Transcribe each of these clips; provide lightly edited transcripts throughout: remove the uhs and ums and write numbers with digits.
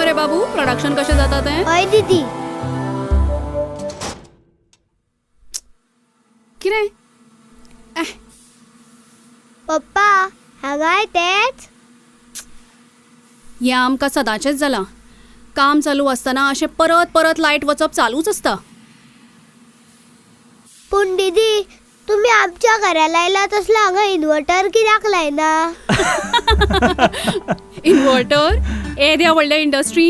मरे बाबू प्रोडक्शन कशें जाता तें? हय दीदी. कितें? पप्पा हांगाय तेच. हें आमकां सदांचेंच जालां. काम चालू आसतना अशें परत परत लायट वचप चालूच आसता. पूण दीदी तुमी आमच्या घरा लायला तसलो हांगा इन्वर्टर कित्याक लायना? इन्वर्टर येद्या व्हडल्या इंडस्ट्री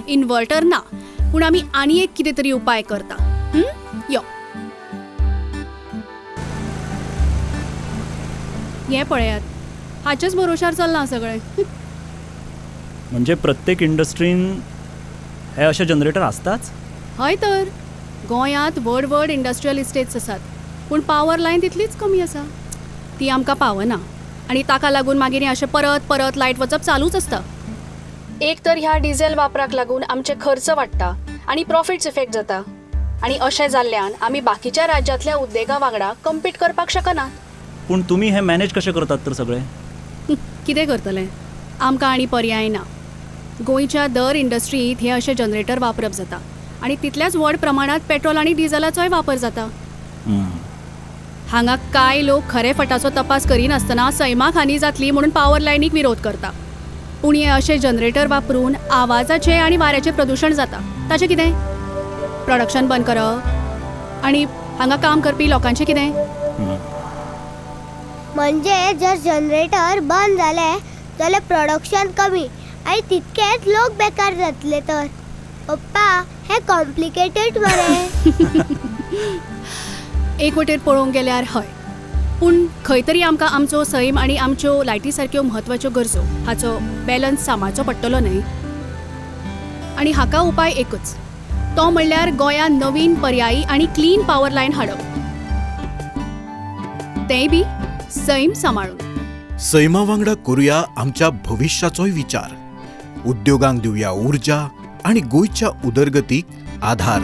इन्वर्टर ना, पूण आमी आनी एक कितें तरी उपाय करता. यो हें पळयात, हाचेच भरोशार चल्लां सगळें. म्हणजे प्रत्येक इंडस्ट्रीन हे अशे जनरेटर आसताच? हय तर, गोंयांत व्हड व्हड इंडस्ट्रियल इस्टेट्स आसात, पूण पावर लायन तितलीच कमी आसा, ती आमकां पावना आनी ताका लागून मागीर अशें परत परत लायट वचप चालूच आसता. एक तर ह्या डिझेल वापराक लागून आमचे खर्च वाडटा आनी प्रॉफिट्स इफेक्ट जाता आनी अशें जाल्ल्यान आमी बाकीच्या राज्यांतल्या उद्देगां वांगडा कम्पीट करपाक शकनात. पूण तुमी हें मॅनेज कशें करतात तर सगळें? कितें करतलें, आमकां आनी पर्याय ना. गोंयच्या दर इंडस्ट्रींत हे अशे जनरेटर वापरप जाता आनी तितल्याच व्हड प्रमाणांत पेट्रोल आनी डिझलाचोय वापर जाता. हांगा कांय लोक खरे फटाचो तपास करिनासतना सैमाक हानी जातली म्हणून पावर लायनीक विरोध करता, पूण हे अशे जनरेटर वापरून आवाजाचें आनी वाऱ्याचें प्रदुशण जाता. ताचें कितें? प्रोडक्शन बंद करप आनी हांगा काम करपी लोकांचें कितें? म्हणजे जर जनरेटर बंद जाले जाल्यार प्रोडक्शन कमी आनी तितकेच लोक बेकार जातले तर. पप्पा हे कॉम्प्लिकेटेड मरे. एक वटेर पळोवंक गेल्यार हय, पूण खंय तरी आमकां आमचो सैम आनी आमच्यो लायटी सारक्यो म्हत्वाच्यो गरजो हाचो बॅलन्स सांबाळचो पडटलो न्हय. आनी हाका उपाय एकच, तो म्हणल्यार गोंयांत नवीन पर्यायी आनी क्लीन पावर लायन हाडप, तेंय बी सैम सांबाळून. सैमा वांगडा करुया आमच्या भविश्याचोय विचार. उद्योगांक दिवया ऊर्जा आनी गोंयच्या उदरगतीक आधार.